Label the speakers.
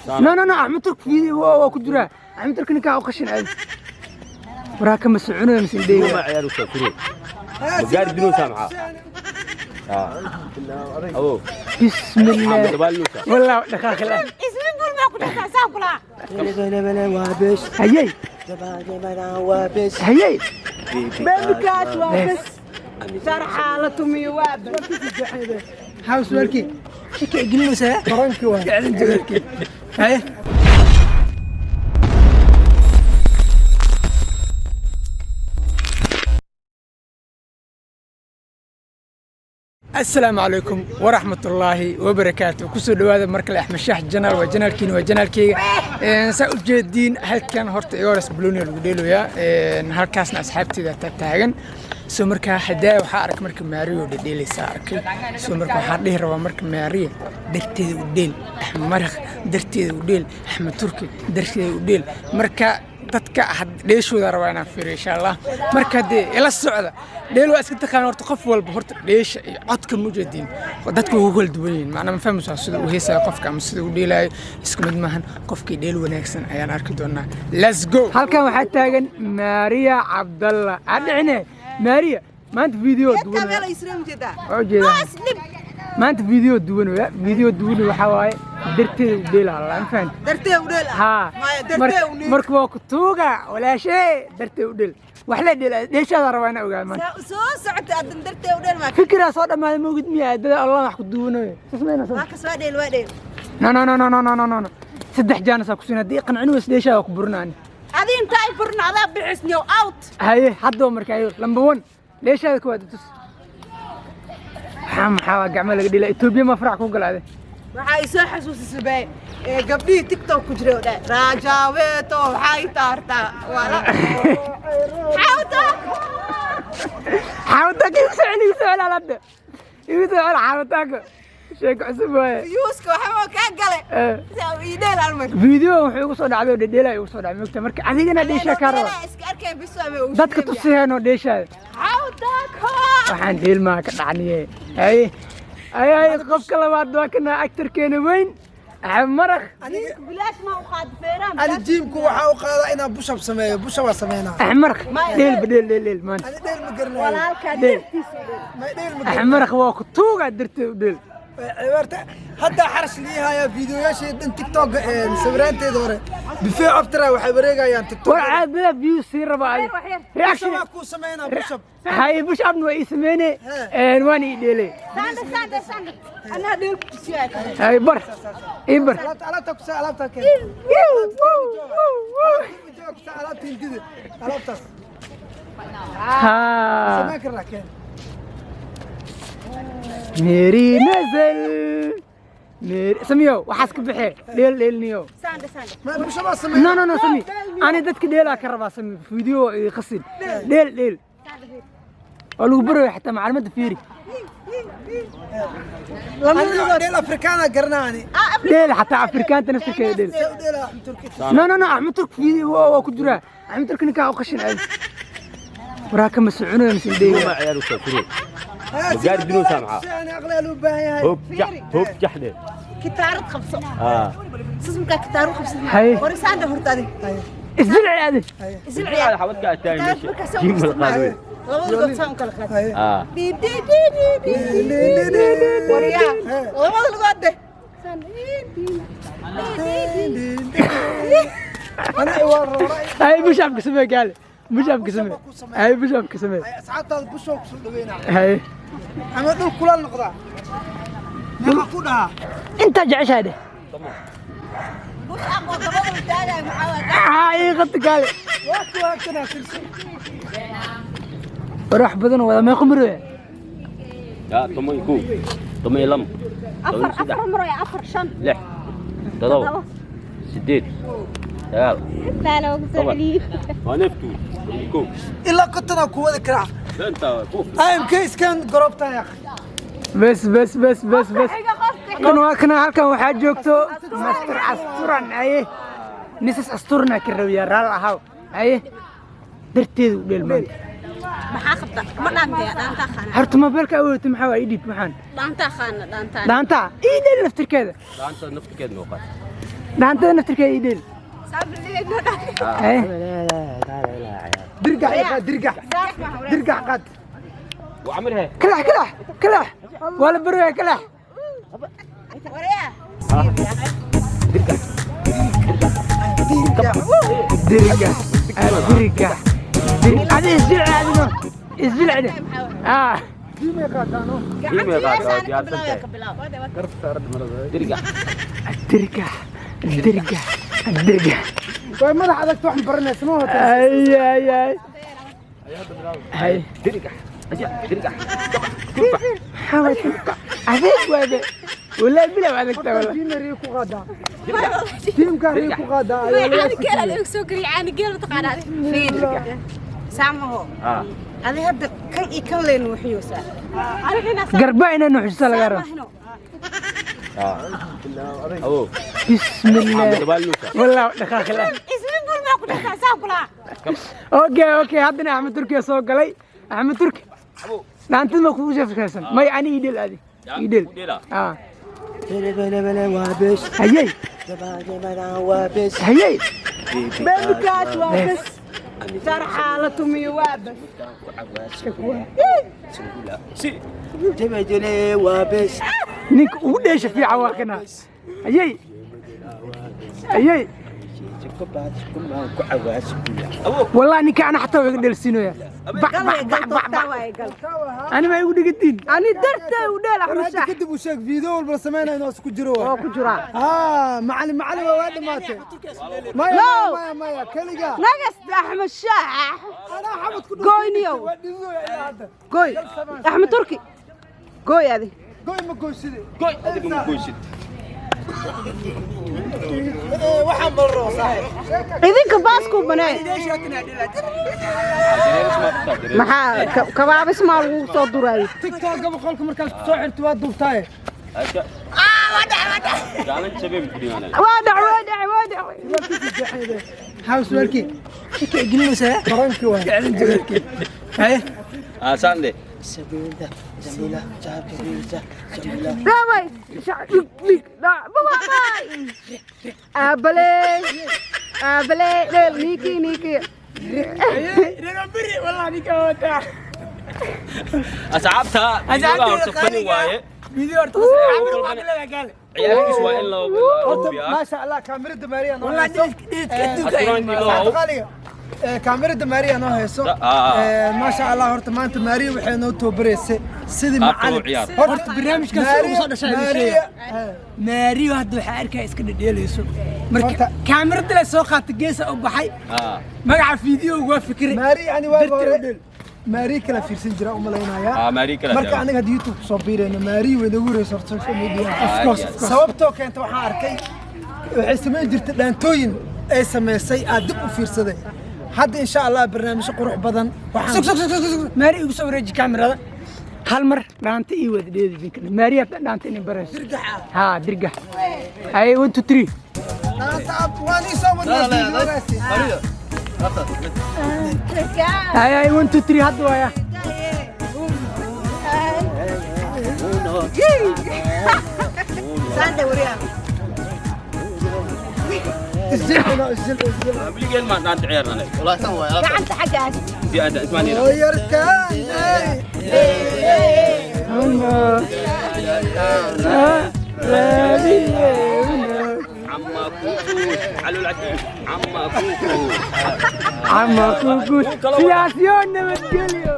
Speaker 1: No, no, no, Axmed Turk video waa ku jiraa. Axmed Turk ninkaa u qashin aad. Waraa kama soconayo mise indheyga.
Speaker 2: Ma ciyaaraysaa kuro? Magaari dinoosaa maxaa? Awow.
Speaker 1: Bismillah.
Speaker 2: Dabaalnoosaa.
Speaker 1: Wallah dhaqaaq la.
Speaker 3: Ismin bul maa ku dhigtaa saan kula.
Speaker 1: Hayay. Hayay.
Speaker 3: Baby cash waa bas. Sharxa la tumiyo waa bas.
Speaker 1: House walki. Shaki gelinaysaa?
Speaker 4: Qaranki waa.
Speaker 1: Jeclin jabeelki. Haye. Asalaamu calaykum waraxmatullaahi wabarakaatu. Kusoo dhawaada mar kale Axmed Shaax Janaal, waa janaalkiina, waa janaalkeyga. Saa u jeediin, halkan horta Eores Bolonia lagu dheeloyaa, halkaasna asxaabteeda taagan. So markaa hadaa waxaa arkay marka Mario dhedheelaysaa arkay. So marka waxaan dhihi rabaa marka Maria darteeda u dheel, Axmed Maraq darteeda u dheel, Axmed Turki darteeda u dheel. Marka dadka dheeshooda rabaa inaan fiiriyo insha Allah. Marka dee ila socda, dheel waa iska taqaan horta qof walba. Horta dheesha iyo codka ma ujeediin, dadka waa ku kala duwan yihiin. Macnaa ma fahmaysaa sida uu heesayo qofka ama sida uu dheelaayo, isku mid maahan. Qofkii dheel wanaagsan ayaan arki doonaa. Let's go. Halkan waxaa taagan Maria Cabdalla. Adhicine Maria, maanta video duwan waa ujeedaa. Maanta video duwan weya, video duwan waxaa waaye darteeda u dheelaa la, ma fahanti?
Speaker 3: Dartee u dheel.
Speaker 1: Haa, marka waa ku tuuga walaashee, dartee u dhel, wax la dhel, dheeshaada rabaa inaa ogaa maanta.
Speaker 3: Soo socota adan dartee u dheel ma.
Speaker 1: Fikiraa soo dhammaaday, moogid miya dada Allah wax ku duwanayo saas mayna
Speaker 3: Waa kas, waa dheel, waa dheel.
Speaker 1: No, no, no, no, no, no, no, no, saddex jaanis aa ku siin. Haddii qancin weys dheeshaada waa ku burinaani.
Speaker 3: Adi inta ay furna adaa bixisniyo out.
Speaker 1: Haye, haddaba marka ayo number one, dheeshaada kuwaad tus. Maxaa waa gacmo laga dhila? Etoobiya ma farac ku galaade?
Speaker 3: Waxaa i soo xasuusisay bay ee gabdhihii TikTok ku jiray oo dhan rajaaweeto waxay taartaa wala xawta.
Speaker 1: Xaawataanka igu soo celi, igu soo celi hadda, igu soo celi xaawataanka, sheeko cusub waaye.
Speaker 3: Yuuska waxba kaa gale. Saa ii dheel almar.
Speaker 1: Video wuxuu igu soo dhacday oo dhedheelaa igu soo dhacay mogta. Marka adigana dheeshaa kaa raba.
Speaker 3: Iska arkeen bis waa ugu.
Speaker 1: Dadka tusiheenoo dheeshaada.
Speaker 3: Xawtaanka.
Speaker 1: Waxaan dheelmaa ka dhacniye. Haye ay ay, qofka labaad waa kana, actorkeena weyn Axmed Maraq.
Speaker 3: Bilaash ma u qaad feeraan.
Speaker 4: Ani gymku waxaa u qaadaa inaan push-up sameeyo, push-up waa sameynaa.
Speaker 1: Axmed Maraq, dheelba dheel, dheel, dheel maanta.
Speaker 4: Ani dheel ma garanayo.
Speaker 3: Walaalka.
Speaker 1: Dheel.
Speaker 4: Ma dheel ma
Speaker 1: Axmed Maraq waa ku tuugaa, darteed u dheel.
Speaker 4: Cibaarta hadda xarash lii hayaa fiidiyoyaashii dhan TikTok sawiraanteeda hore before after waxay wareegayaan TikTok.
Speaker 1: War caadada views sii raba ay reaction.
Speaker 4: Push-up waa kuu sameynaa, push-up.
Speaker 1: Haye, push upna waa ii sameyne, waan ii dheelay.
Speaker 3: Sanda sanda sanda anaa dheel ku tusiyaa.
Speaker 1: Haye, bar ii bar.
Speaker 4: Alaabta, alaabta ku alaabta keen. Alaabta hindida, alaabtaas.
Speaker 1: haa
Speaker 4: sameyn karnaa, keen.
Speaker 1: मेरी नजर मेरी samiyo, waxaas ka baxee, dheel dheelniyo.
Speaker 3: Sanda sanda.
Speaker 4: Ma push-up waa sameynaa.
Speaker 1: No, no, no, sami, ani dadka dheelaa ka rabaa. Sami, video ii qasin, dheel dheel waa lagu baraya xataa macluumaadda fiiri.
Speaker 4: Ani dheel Afrikaana garanaa ani.
Speaker 1: Dheel xataa Afrikaanta naftirkeeda dheel.
Speaker 4: See u dheelaa Axmed Turki?
Speaker 1: No, no, no, Axmed Turk video waa ku jiraa. Axmed Turk ninkaa u qashin aad. Waraa kama soconayo mise indheyga.
Speaker 2: Ma ciyaaraysaa kuro? Magaari dinoosaa maxaa?
Speaker 4: Ani aqliyaa loo baahan yahay.
Speaker 2: Hoob jax, hoob jax dheh.
Speaker 3: Kitaarad qabso.
Speaker 2: Haa.
Speaker 3: Sismka kitaaru qabso.
Speaker 1: Haye.
Speaker 3: Hore sanda horta adi.
Speaker 1: Isdilci adi.
Speaker 3: Isilci.
Speaker 2: Xabadka aad taagay meesha gym la qaado.
Speaker 3: Labada lugood saan u kala qaad.
Speaker 4: Haye.
Speaker 2: Haa.
Speaker 3: Di di di di di waryaa, labada lugood de.
Speaker 4: Ani waa roora.
Speaker 1: Haye, push up ka samee, gaale push up ka samee. Haye, push up ka samee.
Speaker 4: Asxaabtaada push-up kusoo dhaweynaa.
Speaker 1: Haye.
Speaker 4: Ama dhul kula noqdaa meeqa ku dhahaa?
Speaker 1: Intaa jeceshahay dheh.
Speaker 3: Push up oo dabada u taagay maxaa waa?
Speaker 1: Aa ii qabta gaale.
Speaker 4: Waa kuwa kanaa kirsi.
Speaker 1: War wax badan oo wada meeqo marooya?
Speaker 2: Yaa 11, 12,
Speaker 3: Afar.
Speaker 2: 13.
Speaker 3: Afar mar, afar, shan.
Speaker 2: 6, 7, 8, 9.
Speaker 3: Intaa loogu soo
Speaker 2: 10.
Speaker 3: celiyey.
Speaker 2: Waa neeftuu 11.
Speaker 4: Ilaa 50 ku wadi karaa.
Speaker 2: Beenta waa buuf.
Speaker 4: Imk iskan gorobtan ya.
Speaker 1: Bes bes bes bes bes.
Speaker 3: Xiga qofka.
Speaker 1: Kan waa kana, halkan waxaa joogto master asturan. Aye, misas asturna ka rabiya, raal ahaw. Aye, darteeda u dheel maanta.
Speaker 3: Maxaa qabta? Ma dhaantaya? Dhaantaa qaana.
Speaker 1: Horta mobilka awoodta maxaa waa? Ii dhiib maxaan.
Speaker 3: Dhaantaa qaana, dhaantaa.
Speaker 1: Dhaantaa ii dheel naftirkeeda.
Speaker 2: Dhaanta naftirkeed noo qaad.
Speaker 1: Dhaantada naftirkeeda ii dheel. Haye.
Speaker 4: Dirgax iyo qaad, dirgax. Dirgax qaad.
Speaker 2: وعمرها.
Speaker 1: Kalax, kalax, kalax, waa la barooyaa, kalax.
Speaker 3: Waryaa.
Speaker 4: Dirgax.
Speaker 1: Dirgax, dirgax. Adi isjilci, adino isjilcide ah.
Speaker 4: Diimay qaataano.
Speaker 2: Diimay qaataa,
Speaker 3: Gacanta
Speaker 2: diyaarsan tahay.
Speaker 3: ka bilaab.
Speaker 2: Dirgax.
Speaker 1: Dirgax, dirgax, dirgax.
Speaker 4: Way madax adagta, wax baranaysa ma hota.
Speaker 1: Ay, ay, ay, hay.
Speaker 2: Dirgax, dirgax.
Speaker 1: Maxaa waay? Adeeg waabe, wallahi bilow adagta wallah.
Speaker 4: Diimay riyo ku qaadaa. Tiimkaa riyo ku qaadaa ayaa laga
Speaker 5: Caani geel laga soo gariy, caani geel mataqaanaa?
Speaker 3: Fiir. Saamaho. Adi hadda kan iyo kan leen wuxuusaa.
Speaker 1: Garba inaa nuxusta laga rabo.
Speaker 2: أبو.
Speaker 1: Bismillah.
Speaker 2: دبال.
Speaker 1: Wallah dhaqaaq la.
Speaker 3: Ismi bul ma ku dhaqaa saan kula.
Speaker 1: Okay, haddana Axmed Turki soo galay. Axmed Turki, dhaantid ma kugu sheekaysan may ani ii dhel, adi ii dhel. Ah, hayey, hayey.
Speaker 3: Babukaas waa bas. Sharxa la tumiyo waa bas.
Speaker 2: Si.
Speaker 1: Ninka ugu dheesha fiican waa kana. Hayey, hayey. Wallahi ninka ana xataa waa iga dheelsiinaya. Bac bac bac bac bac. Ani ma igu dhigatiin.
Speaker 3: Ani dartay u dheel
Speaker 4: War
Speaker 3: Axmed
Speaker 4: hadda
Speaker 3: Shax.
Speaker 4: kadib uu sheeg, video walba la sameynaya inuu isku jiro
Speaker 3: Oo
Speaker 4: waay.
Speaker 3: ku jiraa.
Speaker 4: Ah, macallin, macallin, waa dhamaatay. Maya.
Speaker 3: No.
Speaker 4: Maya, maya, keliga.
Speaker 3: Nagas Axmed Shax.
Speaker 4: Anaa xabad ku
Speaker 3: Goyniyow.
Speaker 4: waa dhididooya ilaa hadda.
Speaker 3: Goy. Axmed Turki. Goy adi.
Speaker 4: Goy ma goyside.
Speaker 2: Goy, adiga ma goysid.
Speaker 4: Waxaan balro saaxiib.
Speaker 3: Idinka baasku banay. Maxaa kabaabis maa lagu soo duray?
Speaker 4: TikTok boqolka markaas ku soo xirto waa duubtaaye.
Speaker 2: Gaalan jabeen ku dhimanay.
Speaker 3: Waa dhac, waa dhac, waa dhac.
Speaker 1: Maxaa su'aalkii shaki gelinaysaa?
Speaker 4: Baranki waay.
Speaker 1: Haye.
Speaker 2: Ah, sande.
Speaker 3: Raaway. Dhig dhig dhac. Babaay. Aabale. Aabale dheel niiki niiki.
Speaker 1: Reer beri, wallahi ninka wataa.
Speaker 2: Asxaabta, videoga horta fani waaye.
Speaker 1: Video horta qasri waa leedahay gaale.
Speaker 2: Ciyaarkiis waa in loo
Speaker 4: Horta
Speaker 2: hubiyaa.
Speaker 4: maasha Allah, kaamirada Maariya noo
Speaker 1: wallahi
Speaker 4: hayso.
Speaker 1: dhididka adduunka.
Speaker 4: Asxaabta qaaliga, kaamirada Maariya noo hayso. Maasha Allah, horta maanta Maariya waxay noo tababareysay sidii
Speaker 2: Qaabka loo
Speaker 4: macallin.
Speaker 2: ciyaaro.
Speaker 1: Horta barnaamijkaas ugu soo dhashay idin sheega.
Speaker 4: Maariya
Speaker 1: Maariyo hadda waxaa arkaya iska dhedheelayso marka
Speaker 4: Horta-
Speaker 1: kaamirada la soo qaata geesa u baxay. Magaca fiidiyowga waa fikray.
Speaker 4: Maariya ani waagi
Speaker 1: Darteed
Speaker 4: hore
Speaker 1: u dheel.
Speaker 4: Maariya kala fiirsan jira u malaynayaa.
Speaker 2: Ah, Maariya kala
Speaker 4: Marka
Speaker 2: jecel.
Speaker 4: aniga hadda YouTube kusoo biirayno, Maariya way nagu horeysa horta social media.
Speaker 2: Of course, of course.
Speaker 4: Sababtoo keenta waxaan arkay waxay samayn jirtay dhaantooyin ay samaysay aad dib u fiirsaday. Hadda insha Allah barnaamijyo qurux badan waxaan
Speaker 1: Sug, sug, sug, sug, sug. Maari, igu soo wareeji kaamirada hal mar. Dhaanta ii wada dheedi idinka. Maariya dhaanta inay barayso. Haa, dirgax. Haye, one, two, three.
Speaker 4: Dhaanta waan ii soo wadnaa videogaasi.
Speaker 1: Haye, haye, one, two, three, hadda waaya.
Speaker 3: Saan waryaa.
Speaker 4: Isjilcino, isjilcino, isjilcino.
Speaker 2: Weligeen ma dhaanta ciyaarnay.
Speaker 3: Gacanta xaggaas.
Speaker 2: Si aad ismaaniina.
Speaker 4: Oo yarkaan, ey.
Speaker 2: Amma kuku, calul cadiin. Amma kuku.
Speaker 1: Ama kugu sidaas yoo nabadgelyo.